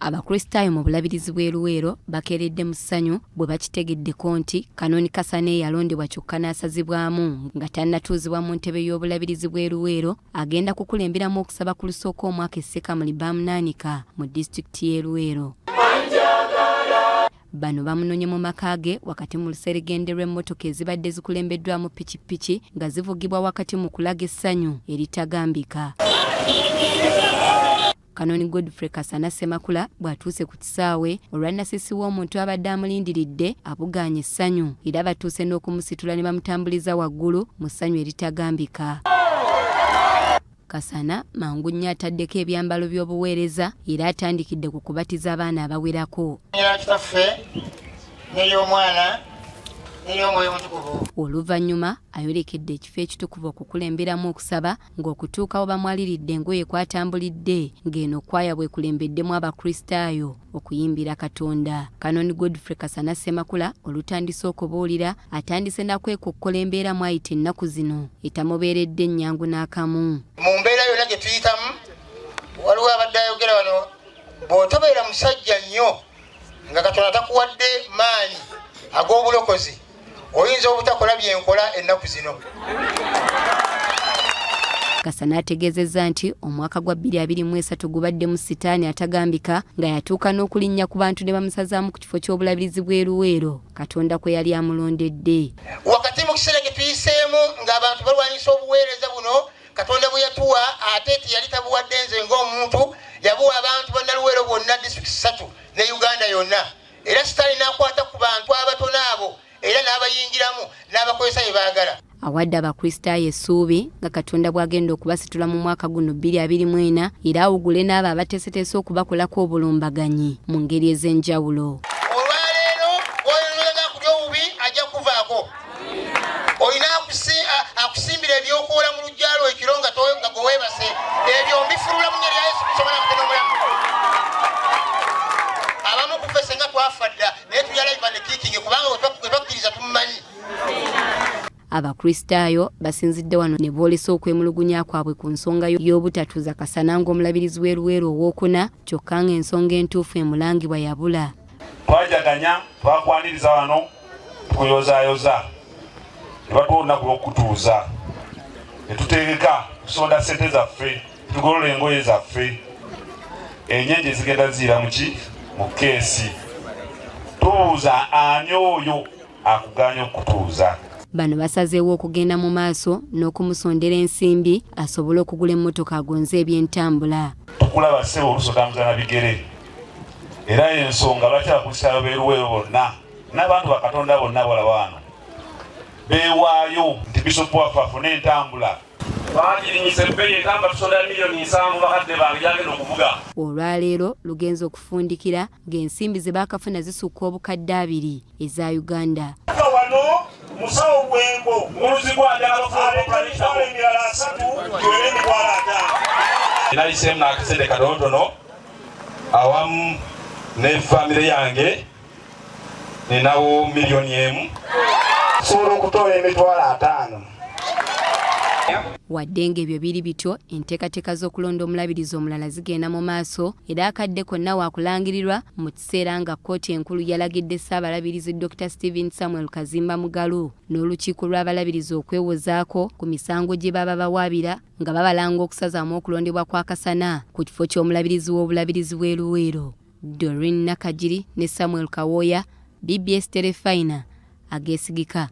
Abakristaayo mu Bulabirizi bw'e Luweero bakeeredde mu ssanyu bwe bakitegeddeko nti Canon Kasana eyalondebwa kyokka n'asazibwamu nga tannatuuzibwa mu ntebe y'Obulabirizi bw'e Luweero agenda kukulemberamu okusaba ku lusooka omwaka e Ssekamuli Bamunaanika mu disitulikiti y'e Luweero. Bano bamunonye mu maka ge wakati mu luseregende lw'emmotoka ezibadde zikulembeddwamu pikipiki nga zivugibwa wakati mu kulaga essanyu eritagambika. Kanoni Godfrey Kasana Ssemakula bw'atuuse ku kisaawe olwa nnasisi w'omuntu abadde amulindiridde abugaanye essanyu era batuuse n'okumusitula ne bamutambuliza waggulu mu ssanyu eritagambika. Kasana mangu nnyo ataddeko ebyambalo by'obuweereza era atandikidde ku kubatiza abaana abawerako. Kitaffe n'ey'Omwana n'ey'Omwoyo Omutukuvu. Oluvannyuma ayolekedde ekifo ekitukuvu okukulemberamu okusaba ng'okutuukawo bamwaliridde engoye kw'atambulidde ng'eno kkwaya bw'ekulembeddemu Abakristaayo okuyimbira Katonda. Canon Godfrey Kasana Ssemakula olutandise okubuulira atandise na kwekokkola embeera mw'ayita ennaku zino etamubeeredde nnyangu n'akamu. Mu mbeera yonna gye tuyitamu waliwo abadde ayogera wano bw'otobeera musajja nnyo nga Katonda takuwadde maanyi ag'obulokozi oyinza obutakola byenkola ennaku zino. Kasana ategeezezza nti omwaka gwa 2023 gubaddemu sitaani atagambika nga yatuuka n'okulinnya ku bantu ne bamusazaamu ku kifo ky'obulabirizi bw'e Luweero Katonda kwe yali amulondedde. Wakati mu kiseera kye tuyiseemu ng'abantu balwanyisa obuweereza buno Katonda bwe yatuwa ate teyali tabuwadde nze ng'omuntu, yabuwa abantu bannaluweero bonna disitulikiti ssatu ne Uganda yonna. Era sitaani n'akwata ku bantu abatono abo era n'abayingiramu n'abakozesa bye baagala. Awadde Abakristaayo essuubi nga Katonda bw'agenda okubasitula mu mwaka guno 2024 era awugule n'abo abateeseteese okubakolako obulumbaganyi mu ngeri ez'enjawulo. Olwaleero bw'oyonooza kulya obubi ajja kukuvaako. Olina akusimbira ebyokoola mu luggya lwo ekiro nga gwe weebase. Ebyo mbifulula mu nnya lya Yesu Kristo omwana mutene omulamu. Abamu ku ffe senga twafa dda naye tuli alive and kicking kubanga gwe twakkiriza tumumanyi. Abakristaayo basinzidde wano ne boolesa okwemulugunya kwabwe ku nsonga y'obutatuuza Kasana ng'omulabirizi w'e Luweero owookuna kyokka ng'ensonga entuufu emulangibwa yabula. Twajaganya, twakwaniriza wano tukuyozayoza ne batuwa olunaku lw'okukutuuza ne tutegeka kusonda ssente zaffe tugolola engoye zaffe enyenje zigenda ziira muki mu keesi tubuuza ani oyo akuganya okukutuuza. Bano basazeewo okugenda mu maaso n'okumusondera ensimbi asobole okugula emmotoka agonze ebyentambula. Tukulaba ssebo oluusi otambuza na bigere era y'ensonga lwaki Abakristaayo b'e Luweero bonna n'abantu ba Katonda bonna bolaba wano beewaayo nti Bisopu waffe afune entambula. Twagirinyisa ebbeeyi entamba tusonda miliyoni 70 bakadde bange gyagenda okuvuga. Olwaleero lugenze okufundikira ng'ensimbi ze baakafuna zisukka obukadde 2 eza Uganda. Wano musawo Bwengo muluzi gwajagala emitwalo emirala 30 tuwere emitwalo 50. Nayiseemu n'akasente katonotono awamu ne famire yange ninawo miliyoni 1. Sobola okutoola emitwalo 50. Wadde ng'ebyo biri bityo, enteekateeka z'okulonda omulabirizi omulala zigenda mu maaso era akadde konna waakulangirirwa mu kiseera nga kkooti enkulu yalagidde Ssaabalabirizi Dr. Stephen Samuel Kazimba Mugalu n'olukiiko lw'abalabirizi okwewozaako ku misango gye baba bawaabira nga babalanga okusazaamu okulondebwa kwa Kasana ku kifo ky'omulabirizi w'obulabirizi bw'e Luweero. Doreen Nakagiri ne Samuel Kawooya, BBS Terefayina, ageesigika.